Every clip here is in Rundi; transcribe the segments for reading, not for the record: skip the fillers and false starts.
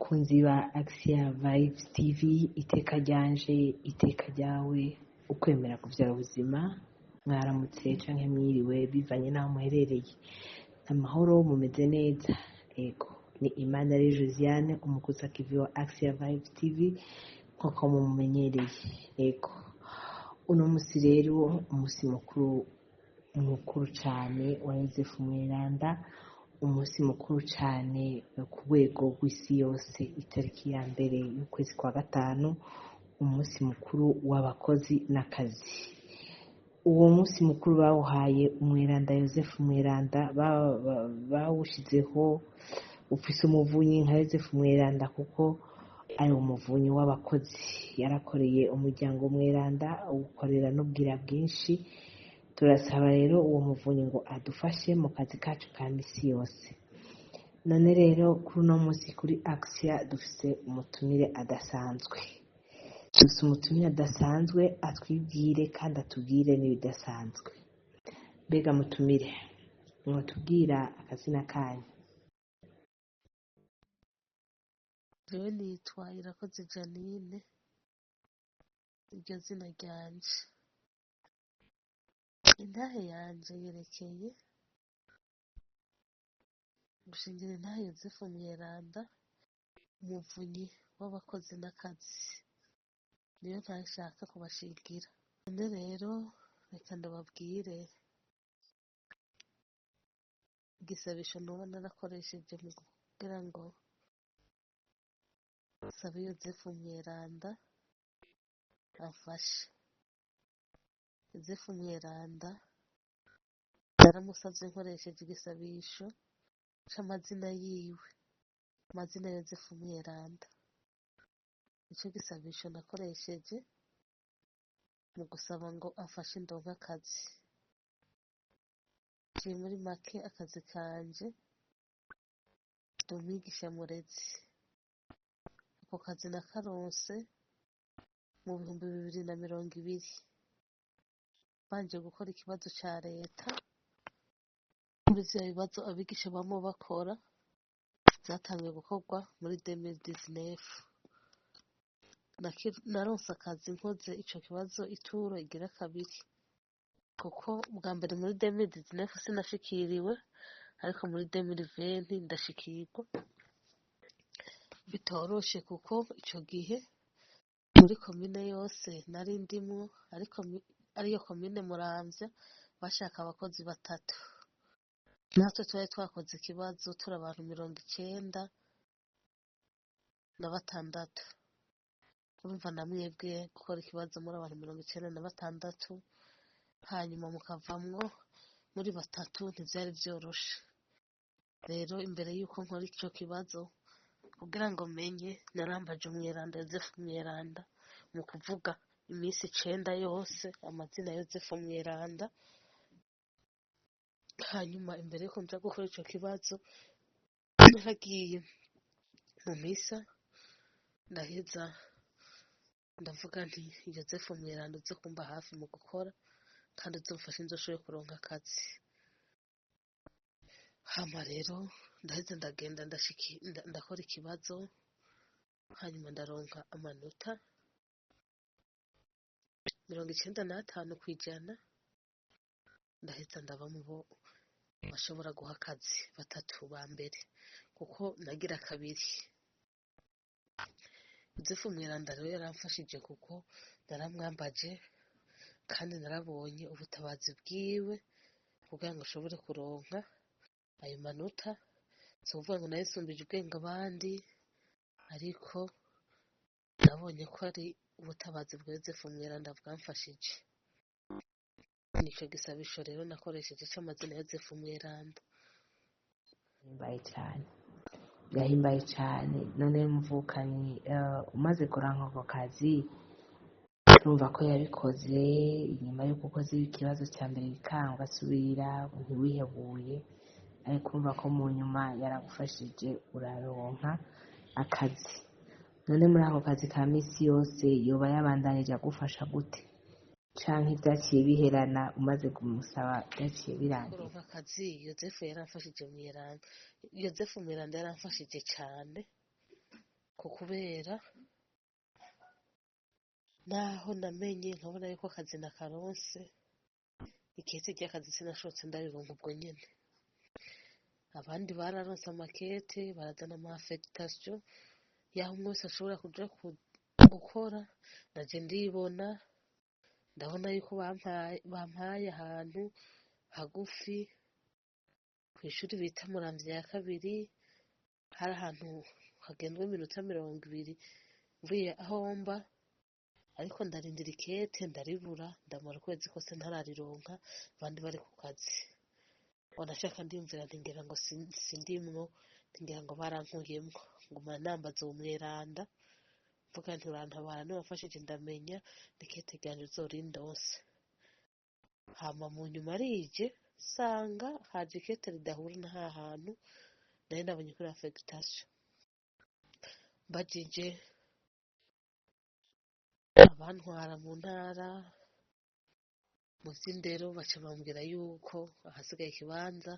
Bakunzi ba Axia Vibes TV, iteka ryanje, iteka ryawe, ukwemera kuvyara ubuzima, mwaramutse canke mwiriwe bivanye n'aho muherereye. Amahoro, mumeze neza? Ego, ni Imana ari Josiane, umukuza kivi wa Axia Vibes TV, nk'uko mumumenyereye. Ego, uno musi rero umusi mukuru mukuru cane wa Yozefu Mweranda, umunsi mukuru cane ku rwego rw'isi yose, itariki ya mbere y'ukwezi kwa gatanu, umunsi mukuru w'abakozi n'akazi. Uwo munsi mukuru bawuhaye umweranda Yozefu Mweranda, bawushizeho ufise umuvunyi nka Yozefu Mweranda, kuko ari umuvunyi w'abakozi. Yarakoreye umuryango mweranda, awukorera n'ubwira bwinshi. Turasaba rero uwo muvunyi ngo adufashe mu kazi kacu ka misi yose. None rero kuri uno munsi kuri Axia dufise umutumire adasanzwe. Dufise umutumire adasanzwe, atwibwire kandi atubwire n'ibidasanzwe. Mbega mutumire, mwotubwira akazina kanyu? Jewe nitwa Irakoze Janine, iryo zina ryanje. Intahe yanje yerekeye gushingira intahe Yozefu Mweranda, umuvunyi w'abakozi n'akazi. Niyo ntahe nshaka kubashingira. None rero reka ndababwire igisabisho noba narakoresheje mu kugira ngo nsabe Yozefu Mweranda amfashe. Yozefu Mweranda naramusavye nkoresheje igisabisho c'amazina yiwe, amazina ya Yozefu Mweranda. Nico gisabisho nakoresheje mu gusaba ngo amfashe ndonke akazi. Jewe muri make akazi kanje ndi umwigisha murezi. Ako kazi nakaronse mu 2020, mbanje gukora ikibazo ca leta. Muri vya bibazo abigisha bama bakora, vyatanguye gukorwa muri 2019. Naronse akazi nkoze ico kibazo ituro igira kabiri, kuko bwa mbere muri 2019 sinashikiriwe, ariko muri 2020 ndashikirwa. Bitoroshe, kuko ico gihe muri komine yose nari ndimwo, ariko ariyo komine Muramvya, bashaka abakozi batatu. Natwe twari twakoze ikibazo turi abantu 96. Urumva na mwebwe gukora ikibazo muri abantu 96, hanyuma mukavamwo muri batatu, ntivyari vyoroshe. Rero imbere yuko nkora ico kibazo, kugira ngo menye, narambaje umweranda Yozefu Mweranda mu kuvuga iminsi 9 yose amazina ya Yozefu Mweranda. Hanyuma imbere yuko nja gukora ico kibazo, naragiye mu misa, ndaheza ndavuga nti: Yozefu Mweranda, uze kumba hafi mu gukora kandi uzomfashe nzoshobore kuronka akazi. Hama rero ndaheza ndagenda ndakora ikibazo, hanyuma ndaronka amanota 95%. Ndaheza ndaba mu bo bashobora guha akazi batatu ba mbere, kuko nagira kabiri. Yozefu Mweranda rero yaramfashije, kuko naramwambaje kandi narabonye ubutabazi bwiwe kugira ngo ashobore kuronka ayo manota. Si ukuvuga ngo nayisumbije ubwenge abandi, ariko nabonye ko ari ubutabazi bwa Yozefu Mweranda bwamfashije. Nico gisabisho rero nakoresheje c'amazina ya Yozefu Mweranda. Bihimbaye cane, birahimbaye cane. None muvukanyi, umaze kuronka ako kazi, urumva ko yabikoze inyuma yuko ukoze ikibazo ca mbere bikanga ugasubira, ntiwihebuye, ariko urumva ko mu nyuma yaragufashije uraronka akazi. None muri ako kazi ka misi yose yoba yabandanije agufasha gute, canke vyaciye biherana umaze kumusaba, vyaciye birangira? Kuronka akazi, Yozefu yaramfashije Mweranda, Yozefu Mweranda yaramfashije cane. Ko kubera naho namenye nkabona yuko akazi nakaronse, ikete ry'akazi sinashotse ndarironka ubwo nyene. Abandi bararonse amakete, barazana ama affectation y'aho umwe wese ashobora kuja gukora, naje ndibona, ndabona yuko bampaye ahantu hagufi kw'ishuri bita Muramvya ya kabiri, hari ahantu hagendwa iminota 20 mvuye aho mba, ariko ndarindira ikete ndaribura, ndamara ukwezi kose ntararironka, abandi bari ku kazi. Wanashaka ndiyumvira nti ngira ngo sindimwo, ngira ngo barankuyemwo, nguma nambaza uwo mweranda, mvuga nti urantabara niwe wamfashije ndamenya n'ikete ryanje uzorindonse. Hama mu nyuma rije nsanga haje ikete ridahura na ha hantu nari nabonye kuri affectation. Mbajije abantwara mu ntara mu vy'indero, baca bambwira yuko ahasigaye ikibanza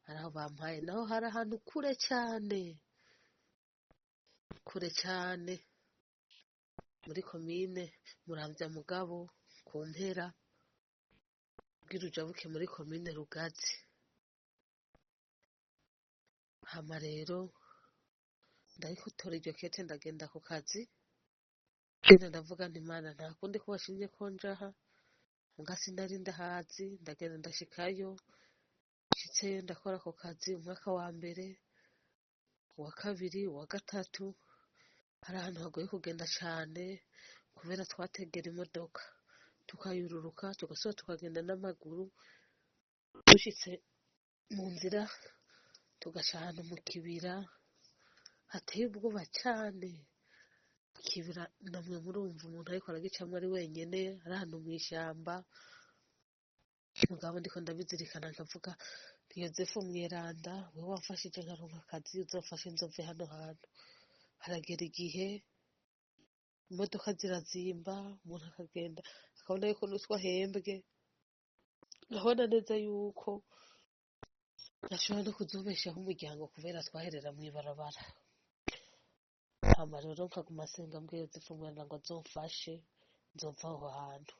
ari aho bampaye, naho hari ahantu kure cane, kure cane, muri komine Muramvya mugabo ku mpera kugira ujabuke muri komine Rugazi. Hama rero ndaritora iryo kete ndagenda ku kazi, ngenda ndavuga nti Mana nta kundi ko washimye ko nja aha, muga sinari ndahazi, ndagenda ndashikayo, nshitseyo ndakora ako kazi umwaka wa mbere, uwa kabiri, uwa gatatu, hari ahantu hagoye kugenda cane kubera twategera imodoka tukayururuka tugasubira tukagenda n'amaguru, dushitse mu nzira tugaca ahantu mu kibira hateye ubwoba cane. Ikibira namwe murumva umuntu ariko aragicamwo ari wenyene, ari ahantu mw'ishamba, mugabo ndiko ndabizirikana nkavuga nti Yozefu mweranda, wewe wamfashije nkaronka akazi, uzomfashe nzove hano hantu. Haragera igihe imodoka zirazimba, umuntu akagenda akabona yuko n'utwo ahembwe, nkabona neza yuko ntashobora no kuzobeshaho umuryango kubera twaherera mw'ibarabara. Hama rero nkaguma nsenga mbwira Yozefu mweranda ngo azomfashe nzove aho hantu.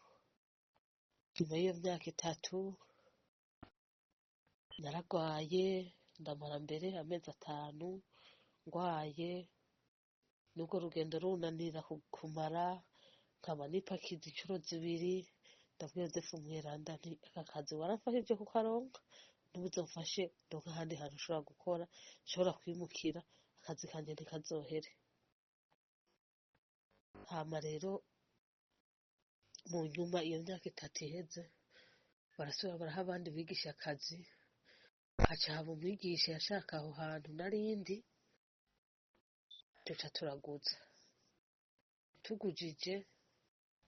Nyuma y'iyo myaka 3 naragwaye, ndamara mbere amezi 5 ngwaye, n'urwo rugendo runanira kumara, nkaba nipakiza incuro 2, ndabwira Yozefu mweranda nti aka kazi waramfashije kukaronka, n'ubu uzomfashe ndonke ahandi hantu nshobora gukora, nshobora kwimukira, akazi kanje ntikazohere. Hama rero mu nyuma iyo myaka 3 iheze, barasubira baraha abandi bigisha akazi, haca haba umwigisha yashaka aho hantu narindi, duca turaguza. Tugujije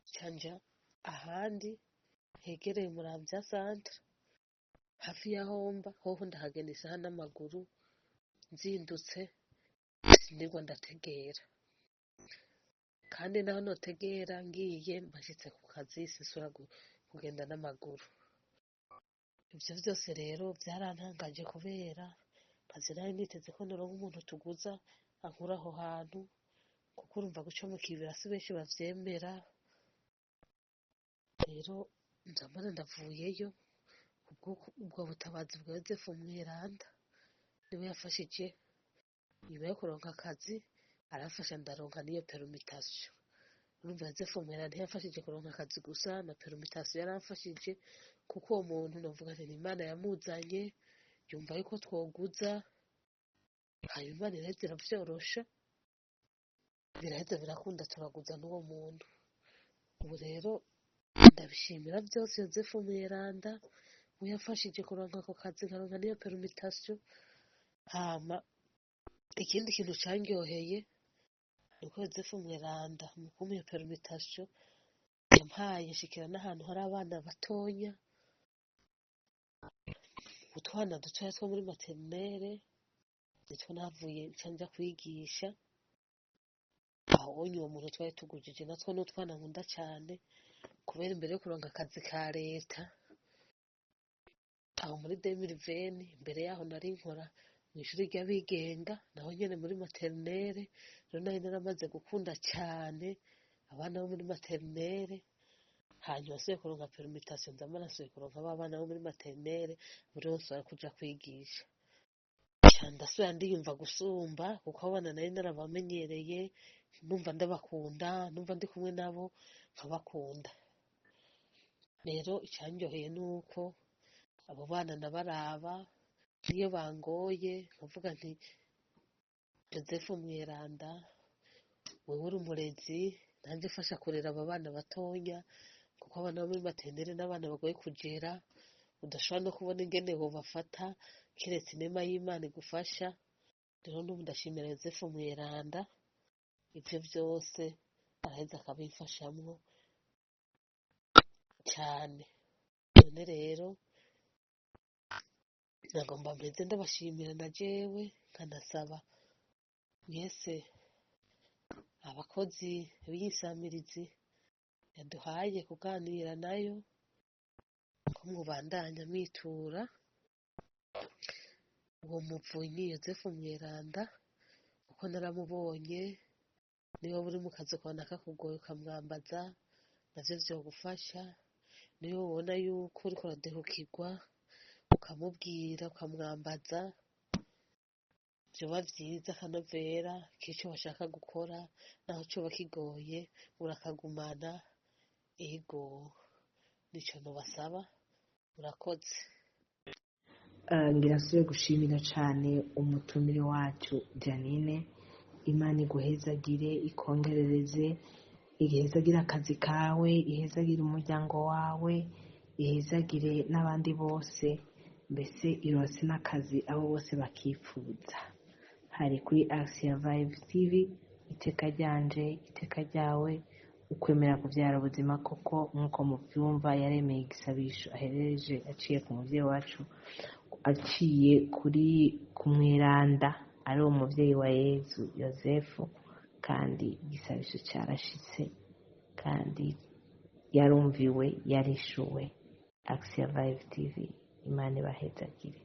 nca nja ahandi hegereye Muramvya centre, hafi y'aho mba, hoho ndahagenda isaha n'amaguru, nzindutse sindirwa ndategera. Kandi naho notegera ngiye mba nshitse ku kazi, sinsubira kugenda n'amaguru. Ivyo vyose rero vyarantangaje kubera ntazi nari niteze ko noronka umuntu tuguza ankura aho hantu, kuko urumva guca mu kibira si benshi bavyemera. Rero nza mbona ndavuyeyo ubwo butabazi bwa Yozefu mweranda, niwe yafashije nyuma yo kuronka akazi, aramfasha ndaronka n'iyo permutation. Urumva Yozefu mweranda ntiyamfashije kuronka akazi gusa, na permutation yaramfashije, kuko uwo muntu novuga nti ni Imana yamuzanye, yumva yuko twoguza, hanyuma Imana iraheza iravyorosha, biraheza birakunda turaguza n'uwo muntu. Ubu rero ndabishimira vyose Yozefu mweranda, we yamfashije kuronka ako kazi nkaronka n'iyo permutation. Hama ikindi kintu canryoheye nuko Yozefu mweranda mu kumpa iyo permutation yampaye nshikira n'ahantu hari abana batonya, utwana dutoya two muri maternelle, nitwo nahavuye nca nja kwigisha. Aho onye uwo muntu twari tugujije natwo n'utwana nkunda cane, kubera imbere yo kuronka akazi ka leta aho muri 2020, imbere yaho nari nkora Mw'ishuri ry'abigenga naho nyene muri maternelle. Rero nari naramaze gukunda cane abana bo muri maternelle. Hanyuma nsubiye kuronka permutation, nza nasubiye kuronka ba bana bo muri maternelle, buri wese kuja kwigisha. Ca ndasubira ndiyumva gusumba, kuko abo bana nari narabamenyereye, numva ndabakunda, numva ndi kumwe nabo nkabakunda. Rero icandyoheye nuko abo bana nabaraba niyo bangoye nkavuga nti: "Joseph Mweranda, wewe uri umurezi, nanje fasha kurera aba bana batonya," kuko abana bo muri maternelle n'abana bagoye kugera, udashobora no kubona ingene wobafata kiretse inema y'Imana igufasha. Rero n'ubu ndashimira Joseph Mweranda, ivyo vyose araheza akabimfashamwo cane. None rero nagomba mpeze ndabashimira na jewe, nkanasaba mwese abakozi b'iyi yaduhaye kuganira nayo ko mubandanya mwitura uwo muvunyi Yozefu Mweranda, kuko naramubonye. Niba uri mu kazi ukabona kakugoye ukamwambaza, navyo vyogufasha. Niyo ubona yuko uriko uradehukirwa ukamubwira, ukamwambaza, vyoba vyiza. Akanovera k'ico washaka gukora naho coba kigoye urakagumana. Ego, nico nobasaba, murakoze. Ngira nsubire gushimira cane umutumire wacu Janine. Imana iguhezagire, ikongerereze, ihezagire akazi kawe, ihezagire umuryango wawe, ihezagire n'abandi bose, mbese ironse n'akazi abo bose bakipfuza. Hari kuri Asia Vibe TV, iteka ryanje, iteka ryawe, ukwemera kuvyara ubuzima. Koko nk'uko muvyumva, yaremeye igisabisho aherereje aciye ku muvyeyi wacu, aciye kuri ku mweranda ari uwo muvyeyi wa Yezu Yosefu, kandi igisabisho carashitse kandi yarumviwe, yarishuwe. Asia Vibe TV, Imana ibahezagire.